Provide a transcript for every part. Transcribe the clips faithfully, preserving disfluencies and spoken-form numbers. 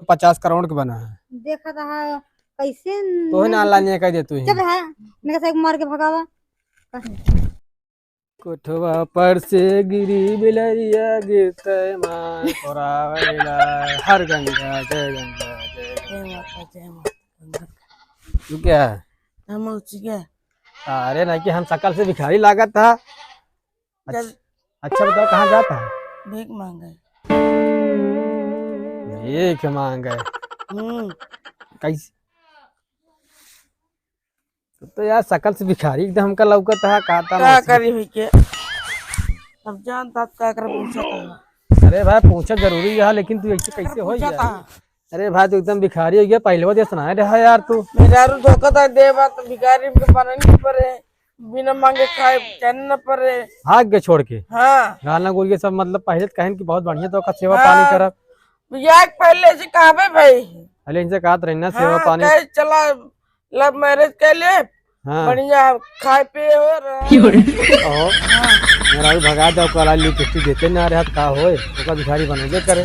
पचास करोड़ के बना है। देखा था, कैसे तोहे ना लानिया कह दे तू ही। चुप है, मेरे से एक मार के भगावा। कोठवा पर से गिरी बिलरिया गिरते माँ तोरावेला। हर गंगा जय गंगा जय गंगा। जय माता, जय माता। तू क्या है? हम उसी के। अरे नहीं कि हम शकल से भिखारी लागत था। अच्छा, चल। अच्छा बताओ कहाँ जाता है? भीख मांगे। भीख मांगे। हम्म। कैसे? तो यार शकल से भिखारी एकदम हमका लौकत है, का ता का नसीब। करी हुई के? अब जानता का कर पूछा था। अरे भाई पूछा जरूरी है, लेकिन तू ऐसे कैसे हो पूछा यार? था। अरे भाई तू एकदम भिखारी हो गया, पहले वो जैसा ना रहा यार तू। मेहरारू धोखा था दे बात भिखारी के बने नहीं पड़े, बिना मांगे खाए चैन न पड़े। भाग के छोड़ के। हाँ। गाना गोल ये सब मतलब पहले तो कहन कि बहुत बढ़िया तो का सेवा हाँ। पानी करब। बियाह के पहले से कहबे भाई। पहले इनसे कहत रही ना सेवा हाँ, पानी। कहे चला love marriage कर ले, हाँ। बढ़िया खाए पिए हो रहा। ओहो। हाँ। मेरा भी भगा दे, ओकरा lipstick देते ना रहे, का होए, ओकर भिखारी बनबे करे।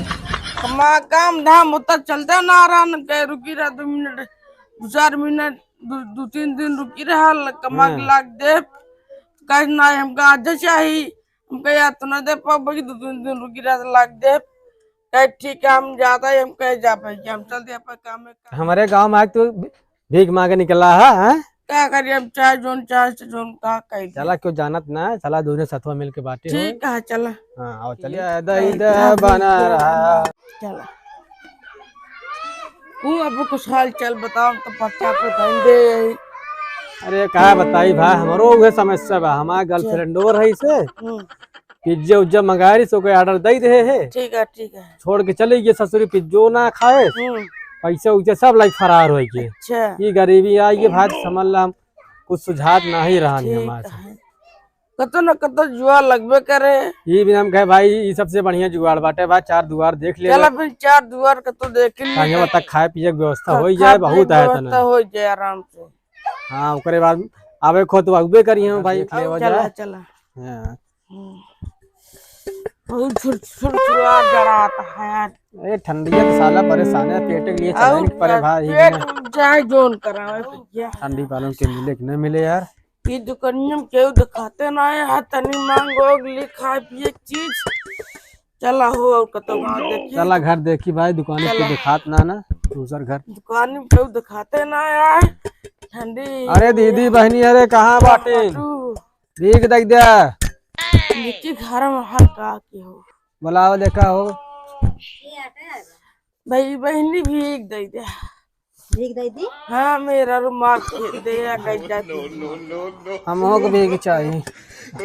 कमा काम धाम उतना चलते ना रहा, न कहे रुकी रहा दो मिनट, दो चार मिनट, दो, दो तीन दिन रुकी रहा, ल-, कमा के हाँ। लाग दे। कहे ना हमका आज चाही, हम कहे यार तू ना दे पाओ, बाकी दो तीन दिन रुकी रहा, लाग दे। कहे ठीक है हम जाता है, हम कहे जा भाई, हम चल दे अपन काम में। हमारे गांव में आज तू भीख मांगे निकला है, हैं? का करी अब, चाहे जोन चाहे से जोन का कही। चला, क्यों जानत ना है, चला दोनों सथवा मिल के बाटे हो। ठीक है, चला। हाँ, आओ, चलिए। ठीक है, दई दे बना रहा। चला। तू अब कुछ हाल चाल बताओ, तो पर्चा पे धन दे। अरे, का बताई भाई, हमरो उहे समस्या बा। हमार अच्छा। Girlfriend और है इसे। हम्म। पिज्जा उज्जा मंगाए रही, सो के order दे रहे है। ठीक है, ठीक है। छोड़ के चली गई ससुरी, पिज्जो ना खाए, हम्म। पैसे उसे सब लाई फरार हो गए। अच्छा। ये गरीबी आई, ये भाई समझ ला, हम कुछ सुझात ना ही रहा ठीक हमारे से। है। कतो न कतो जुआ लगबे करे। ये भी हम कहे भाई, ये सबसे बढ़िया जुगाड़ बाटे भाई, चार दुआर देख ले। चल फिर चार दुआर कतो देख ले। ताकि वहाँ तक खाए पिए के व्यवस्था हाँ, हो ही खाए जाए, पिए बहुत के है व्यवस्था तना। हो जाए आराम से। हाँ, ओकरे बाद आवे खो तो अगबे करी हम भाई, देख ले हो चला, जाए। चला। हाँ। हम्म। बहुत छुर-, छुरछुरा जड़ात है यार। ए, ठंडिया के साला परेशान है, पेट के लिए अब चलाइन के परे भाई, पेट में। चाहे जोन करावे भैया। ठंडी पालन के मिले कि नहीं मिले यार? ई दुकानिया में केहू दिखाते ना है, हाथ तनी मांगो, अगली खाए पिए के चीज। चला हो, और कतो गाँव देखी। चला घर देखी भाई, दुकान पे चला। दिखात ना ना, दूसर घर। दुकान में केहू दिखाते ना है, ठंडी। अरे दीदी, बहनी, अरे कहाँ बाटे? बाटू। भीख दे दे। निकी घर में हर का के हो। बुलाओ देखा हो। भाई बहनी भीख दे दे। भीख दे दी? हाँ, मेरा रुमाल दे या कह जाती। हम हो के भीख चाहिए।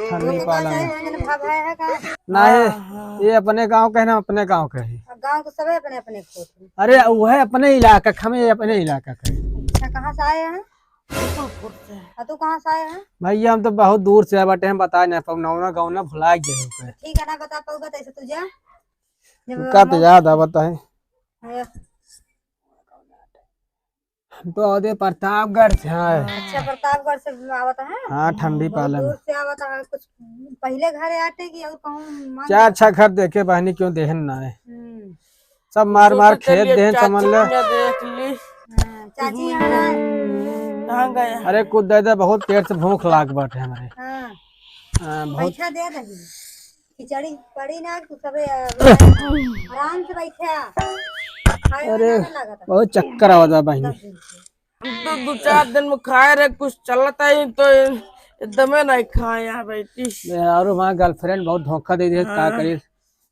ठंडी पालन। भाई है का? नहीं, हाँ, हाँ। ये अपने गांव के है ना, अपने गांव के है। अब गांव के सबे अपने अपने खोत हैं। अरे, वो है अपने इलाका के, हमें अपने इलाका के है। अच्छा, कहाँ से आए हैं? गोकुलपुर से। आ, तू कहाँ से आए हैं? भैया, हम तो बहुत दूर से आए बाटे, हम बताए ना पाऊ, नौना गौना भुला गए हो के। ठीक है, ना बता पाऊंगा तो ऐसे तू जा। जब तू का तो हम याद आवत है। हाँ। हम तो औदे प्रतापगढ़ से हैं। अच्छा, प्रतापगढ़ से आवत है? हाँ, ठंडी बहुत पालन। दूर से आवत है, कुछ पहले घरे आटे कि और कहूँ मांग चार छह घर देखे बहनी, क्यों देहन ना है। हम्म। सब मार मार खेत देहन, समझ ले। देख ली। हाँ, चाची यहाँ ना। कहाँ गए? अरे कुछ दे दे, बहुत पेट से भूख लाग बाटे हमरे। हाँ। हाँ, बहुत। पैसा दे दही। खिचड़ी पड़ी ना, तू सबे, अ, आराम से बैठा। खाए अरे, में ना लागत है। बहुत चक्कर आवत बा बहिनी। दस दिन से। हम तो दो चार दिन में खाए रहे, कुछ चलता ही तो एकदमे नहीं खाए यहाँ बैठी। मेहरारू हमार girlfriend बहुत धोखा दे दे, का हाँ। करी?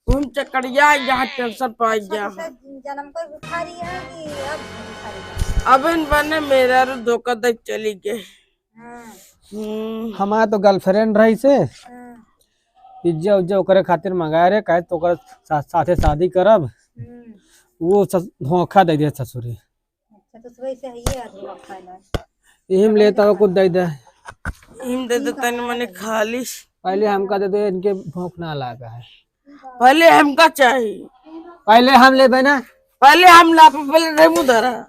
घूम चक्करिया यहाँ tension पाई गया। सबसे जन्म को भिखारी है कि अब भिखारी है? अब इन बने मेहरारू धोखा दे चली गए। हाँ। हम्म। हमार तो girlfriend रही से, हाँ। पिज्जा उज्जा ओकरे खातिर मंगाए रहे, कहे तो ओकरे सा-, साथे शादी करब। हम्म। वो सस-, धोखा दे दिया ससुरी। अच्छा, तो सुबह से है ये आदमी धोखा ना। इहिम लेता हो, कुछ दे दे। इहिम दे दे, तनी मनी खा ली। पहले हमका दे दे, इनके भूख ना लागा है। पहले हमका चाहिए। पहले हम लेबे ना। पहले हम लापे, पहले रेमू धरा।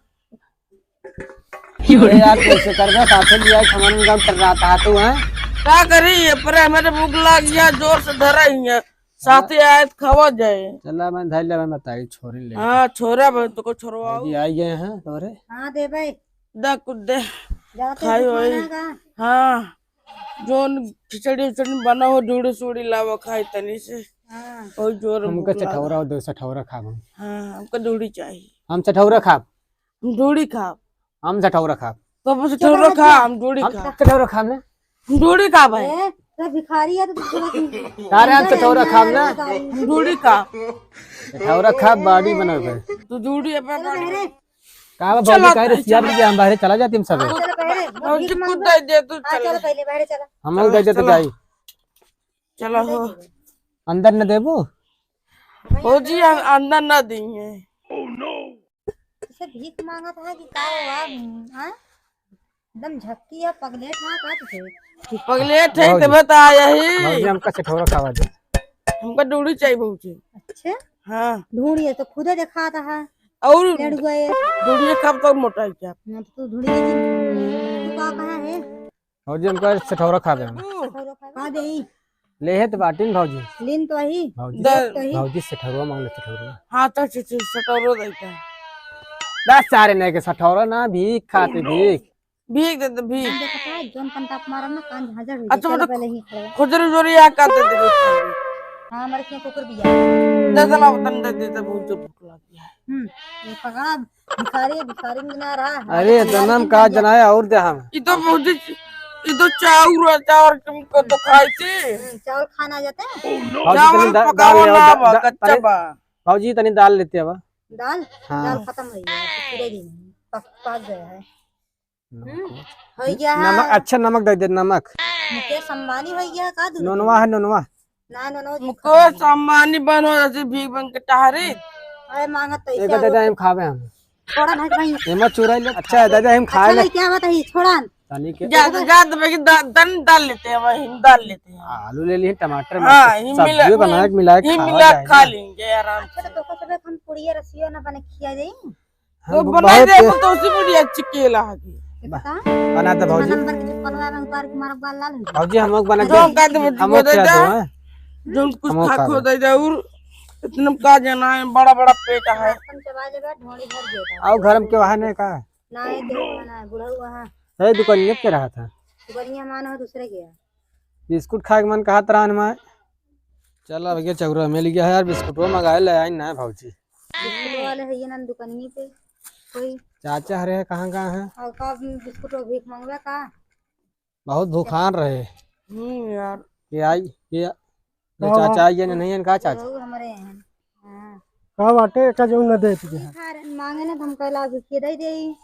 अरे यार, कैसे करबे? साथे लिया, सामान उनका उतर रहा था तू, हैं? का करी, ये पर हमारे भूख लाग गया, जोर से धरा ही है। साथे आए त खावा जाए। चला, मैं धइल ले, मैं बताई, छोरी ले। हाँ, छोरा बन तो को छोरवाओ। भौजी आई गए हैं तोरे। हाँ, दे भाई। दा कुछ दे। जाते खाई दुकान होई। है का? हाँ, जोन खिचड़ी उचड़ी बना हो, डूड़ी सूड़ी लावा खाई तनी से। हाँ। और जोर हमका भूख लागा। चठौरा और दो चठौरा खाब हम। हाँ, हमका डूड़ी चाहिए। हम चठौरा खाब। हम डूड़ी खाब। हम चठौरा खाब। तो बस चठौरा खा, हम डूड़ी हम खा। चठौरा खाब ना। हम डूड़ी खा भाई। ए, तो भिखारी है तो तू थोड़ा अरे हम चठौरा खाब ना। हम डूड़ी खा। चठौरा खाब, body बनावे। तू डूड़ी अपना चलो body बहरे। का बा चला भौजी, काहे रे, सियार चला। के हम बाहरे चला जाती हम सब। हाँ, चलो बहरे, और भीख जी मांगबे। कुछ दे दे, तू हाँ, चला। चलो पहले बहरे चला। हम लोग चला, दे दे तो चला। जाई। चला हो। अंदर न देबू? भौजी, हम अंदर ना दी है। इसे भीख मांगत है कि का हुआ? हाँ? एकदम झक्की है, पगलेट है का तुझे? पगलेट है भौजी। तो बता यही। भौजी, हमका चठौरा खावा दे। हमका डूड़ी चाहिए भौजी। अच्छा? हाँ। ढूंढिए तो खुदे दिखाता है। और लड़ुआ ये। डूड़िए खाब तो मोटा ही क्या? ना तो तू ढूंढिए जी। तू का कहा है? भौजी, हमका चठौरा खाबे हम। चठौरा खाबे? का देई? ले है तो बाटिन भौजी। लीन तो ही। भौजी। दे। तो ही। भौजी, चठौरा मांग ले, चठौरा। हाँ, तो च-, च-, चठौरा देता है। बस सारे नहीं के चठौरा ना, भीख खाते, भीख। भीख दे दे, भीख। हम देखा था, जोन कंटा मारा ना, कान झांझर हो अच्छा, गया। चलो मतलब पहले ही खड़े। खुजरी उजरी या का दे दे। हाँ, हमारे क्यों कुकुर भी है। दे दे, लाओ, तन दे दे, दे, बहुत जोर भूख लगी है। हम्म, ये पकड़ा, भिखारी, भिखारी में ना रहा। अरे, जन्म का जनाए और दे हम। ई तो भौजी, ई तो चाउर है, चाउर तुमको तो खाई थी। हम्म, चावल खाना जाते हैं? भौजी, चावल तनी दा-, पकावा दाल ले आओ, ना दा-, बा, दा-, कच्चा तनी, बा। भौजी, तनी दाल लेते आवा। दाल? हाँ। दाल खत्म हो गया है, पूरे दिन पक, पक गया है। नमक हम्म, हो। हो गया है। नमक, अच्छा नमक दे दे, नमक। मुकेश अंबानी हो गया का दुनिया? नोनवा है, नोनवा। ना, नोनवा जी मुकेश खत्म हो गया। अंबानी बनो जैसे भीख मांग के टहरे। अरे मांगत तो एक इसे दादा आगो हम खावे हम। छोड़ा ना भाई। एमा चुराई ले। अच्छा दादा हम खाए अच्छा ले। भाई, क्या बात है, छोड़ा न। तनी के। जा, जा, जा, भाई, दा-, दन डाल लेते हैं, वही डाल लेते हैं। आलू ले लिए, टमाटर, हाँ, मटर, ही मिला, सब्जियों बना के मिला के ही खावा मिला जाए खा ना। लेंगे आराम से। अच्छा, तो तोको सबे हम पुड़िया रसियो ना बने खिया जाई। हम तो बनाई बहुत दे, तो उसी में अच्छी केला है। बा-, बता। बना दे भौजी। नंबर के चप्पलवा में उतार के मारब गाल लाल हो जाई। भौजी, हम लोग बना दे। जो का दे, हम लोग दे क्या दे। दो, हैं? जो कुछ हम लोग खा खा खो दे। दे दे, और इतने का जना है, बड़ा बड़ा पेट है। अपन चबा लेबे, ढोड़ी भर देता। आओ घर में के वहाँ नहीं का? ना, ये देख, ना, बुढ़ऊ वहाँ। है दुकानिया पे रहा था। दुकानिया मान हो दूसरे के है। बिस्कुट खाए के मन कहत रहन मैं। चल, अब के चौरा मिल गया है यार, बिस्कुटवा मंगाए ले आई ना भौजी। बिस्कुट वाले है ये ना दुकानिये पे कोई। चाचा हरे है, कहाँ, कहाँ है? और का बिस्कुट और भीख मांगबे का? बहुत भूखान रहे। हम्म, यार। ये आई, ये, ये हाँ, चाचा हाँ। आई, ये नहीं है, का चाचा? बुढ़ऊ हमारे हैं। हाँ। का बाटे, एका जौन न देत ई है। खा रहे, मांगे ना, तो हम कहला अभी के दे देई।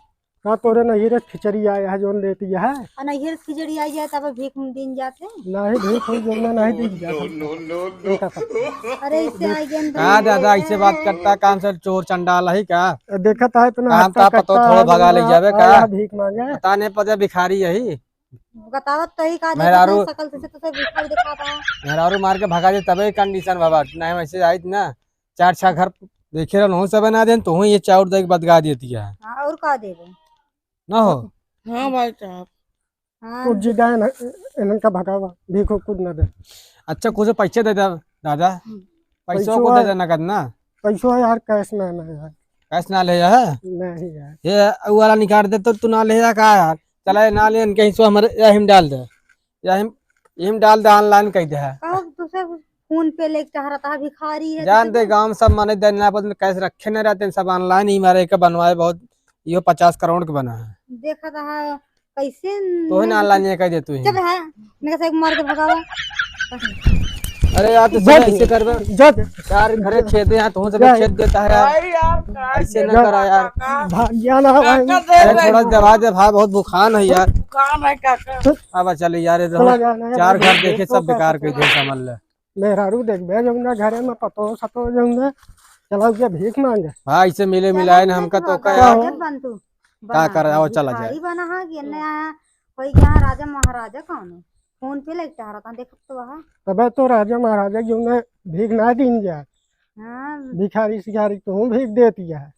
का तोरे नैहरे से खिचड़ी आया है, जौन लेती है? आ नैहरे से खिचड़ी आई जाए, तब भीख में दिन जाते। नहीं, भीख हम जौन नहीं दिन जाते। इनका सब। अरे, इससे आई गए हम तो का नहीं दादा, देते। ऐसे बात करता, कान से चोर चंडाल है का? देखत है इतना काम हट्टा ता पतो कट्टा थोड़ा आदमी भगा ले बा, जावे का? आया भीख मांगे। पता नहीं पता भिखारी यही। बतावत तो ही का मेहरारू देखत है, शकल से, से तो सब भिखारी दिखाता है। मेहरारू मार के भगा दे तबे condition बाबा, नहीं वैसे आइत ना। चार छह घर देखे रहल, हूँ सब ना देन, तो हूँ ये चाउर दे के बदगा देती है। हाँ, और का देबे? ना हो? हाँ भाई साहब। हाँ। कुछ जी जाए ना, इन्हन का भगावा, भीख कुछ ना दे। अच्छा, कुछ पैसे दे दे दादा, हम्म। पैसों पैसो को दे है। दे नगद ना। पैसो है यार, cash ना, ना यार। Cash ना ले जा? नहीं यार। ये उ वाला निकाल दे तो तू ना ले जा का यार? चला ये ना ले, इनके हिस्सो हमारे यही में डाल दे, यही में, यही में डाल दे, online कह दे है। कहो तो सब फोन पे लेके टहरत है, भिखारी है, जान तो दे, गांव में सब माने देना, बस में cash रखे नहीं रहते हैं, सब online ही मारे के बनवाए, बहुत, यो पचास करोड़ के बना है। देखा था कैसे तो है ना, online ये कह दे तू ही। चुप है, मेरे से मार के भगावा। अरे यार, तू जब, ऐसे करबे। जब यार, घरे खेत है, तू जब खेत देता है यार। भाई यार, का ऐसे ना करा यार। भाग गया ना भाई। काका दे अरे रहे थोड़ा हो। दबा दे भाई, बहुत भूखान है यार। भूखान है काका। चुप। अब चल यार, ये तो चला जा ना यार, चार घर देखे, सब बेकार कर दे, समझ ले। मेहरारू देखबे जौना घरे में पतो सतो जौना, चला गया भीख मांगे। भाई से मिले चला मिलाए ना गया हमका तो तो का राजा यार। बन तू। का बना कर, आओ चला जाए। भिखारी बना है कि एन्ने आया, कोई यहाँ राजा महाराजा कौन है? फोन पे लेके टहरत है, देखत तो वहाँ। तबे तो राजा महाराजा जौना भीख ना दीन जाए। हाँ। भिखारी सिखारी तू भीख देती है।